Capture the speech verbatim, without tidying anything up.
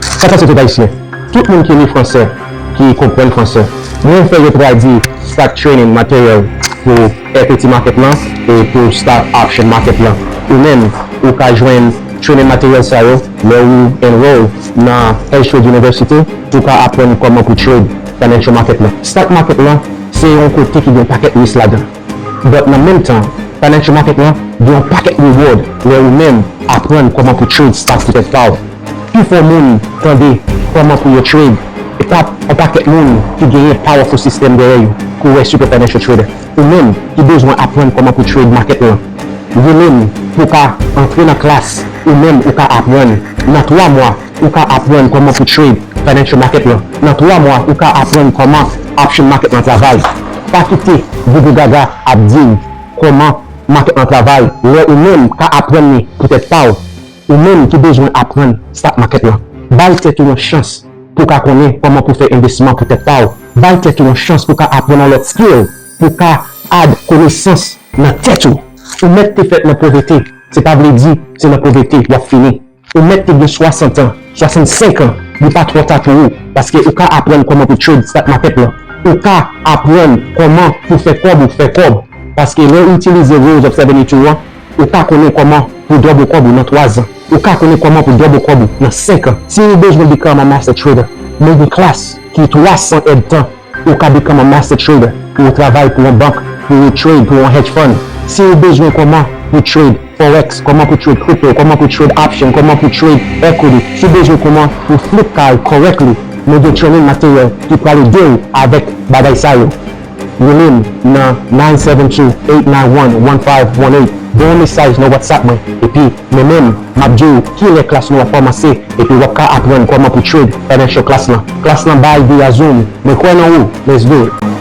Sa k pase tout Ayisyen? Tout moun ki li fransè, ki konprann fransè, mwen fè yo tradui stock training material pou equity market lan e pou stock option market lan. Ou menm, ou ka jwenn training material sa yo lè ou enroll nan Hedge Trade University, ou ka aprann kòman pou trade financial market lan. Stock market lan, se yon kote ki gen pakèt risk ladan. But nan menm tan, financial market lan gen yon pakèt reward lè ou menm aprann kòman pou trade stock pou tèt pa w. Pifò moun tande kòman pou yo trade, e pa yon pakèt moun ki genyen powerful system dèyè yo, kou wè Super Financial Trader. Ou menm ki bezwen aprann kòman pou trade market lan, rele m pou w ka antre nan klas, ou menm ou ka aprann. Nan twa mwa, ou ka aprann kòman pou trade financial market lan. Nan twa mwa, ou ka aprann kòman option market lan travay. Pa kite Gogo Gaga ap di w kòman market lan travay, lè ou menm ka aprann li pou tèt pa w. Ou menm ki bezwen aprann stock market lan, bay tèt ou yon chans pou w ka konnen kòman pou fè envestiman pou tèt pa w. Bay tèt ou yon chans pou w ka aprann yon lòt skill, pou w ka add konesans nan tèt ou. Ou mèt te fèt nan povrete, se pa vle di se nan povrete w ap fini. Ou mèt te gen swasant an, swasannsenk an, li pa twò ta pou ou, paske ou ka aprann kòman pou trade stock market lan. Ou ka aprann kòman pou fè kòb ou fè kòb, paske lè ou itilize Rules of seventy-two an, ou ka konnen kòman pou double kòb ou nan twa zan. Ou ka konnen kòman pou double kòb ou nan senk an. Si ou bezwen become a master trader, mwen gen klas ki twa san èdtan ou ka become a master trader, pou ou travay pou yon bank, pou ou trade pou yon hedge fund. Si ou bezwen kòman pou trade forex, kòman pou trade crypto, kòman pou trade option, kòman pou trade equity, si ou bezwen kòman pou flip kay correctly, nou gen training material ki pral ede w avèk bagay sa yo. Rele m nan nine seven two, eight nine one, one five one eight. Voye yon mesaj nan WhatsApp mwen, epi mwen menm, m ap di w kilè klas nou ap kòmanse, epi w ap ka aprann kòman pou trade financial klas lan. Klas lan bay via Zoom. Mwen kwè nan ou. Let's do it.